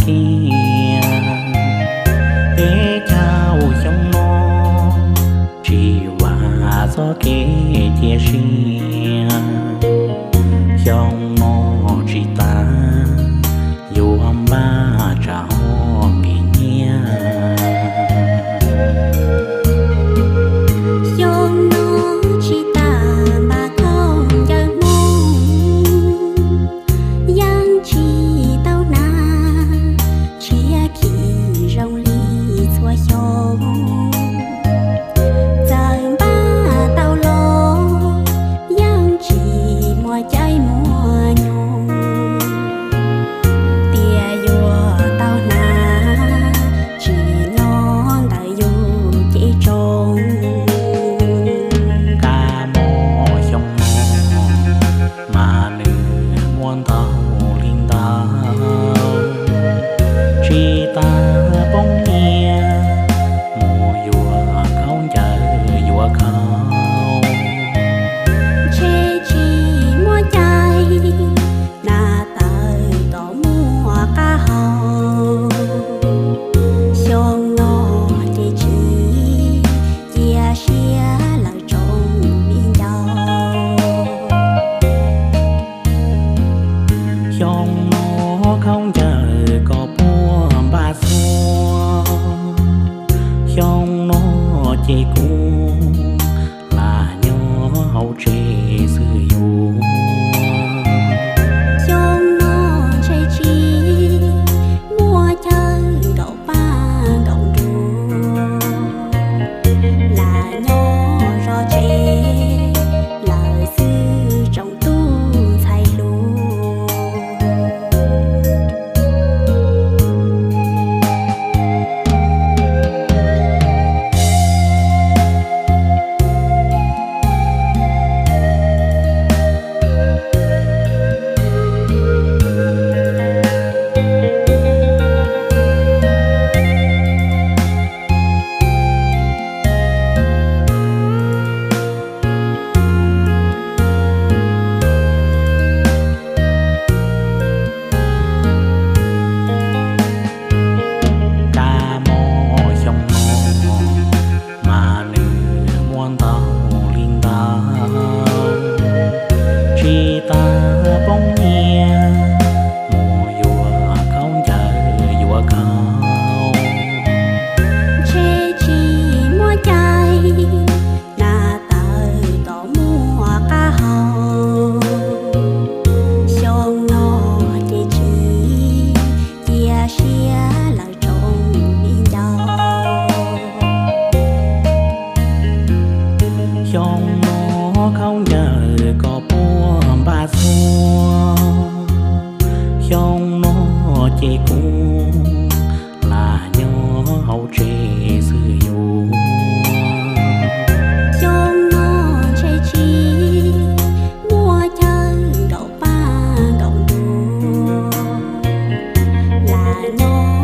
kiag. Peb caug xyoo no tsis vam txoj kev cia siab, xyoo no tsis tas yuav npaj tsam ho nkim nyiaj. Xyoo no tsis tas npaj khaub ncaws hmoob, yeej tsis tau hnav, tshiab khi zoo li txhua xyoo. Txawm npaj tau los yeej tsis muaj caij muaj nyoog, tias yuav tau hnav tsim nyog ntawm yus cev tsoom. Kab mob xyoo no mas nws muaj ntau li ntawd, tsis tas poob nyiaj mus yuav khaub ncaws yuav khaub, ntshe tsis muaj cai na tawv kom muaj qab hau. Xyoo no ces tsis cia siab lawm tsoom viv ncaus. Xyoo no khaub ncaws kom puag npaj xuab, xyoo no ces kuv lam nyob hauv tsev xwb yus. Xyoo no ntshe tsis muaj chaw nkaum paj nkaum nruas, lam nyob zov tsev lawm xwb tsoom tub ntxhais hluas. Kab mob xyoo no mas nws muaj ntau li ntawd, tsis tas poob nyiaj mus yuav khaub ncaws yuav khaub, ntshe tsis muaj cai na tawv kom muaj qab hau. Xyoo no ces tsis cia siab lawm tsoom viv ncaus. Xyoo no khaub ncaws kom puag npaj xuab, xyoo no ces kuv lam nyob hauv tsev xwb yus. Xyoo no ntshe tsis muaj chaw nkaum paj nkaum nruas, lam nyob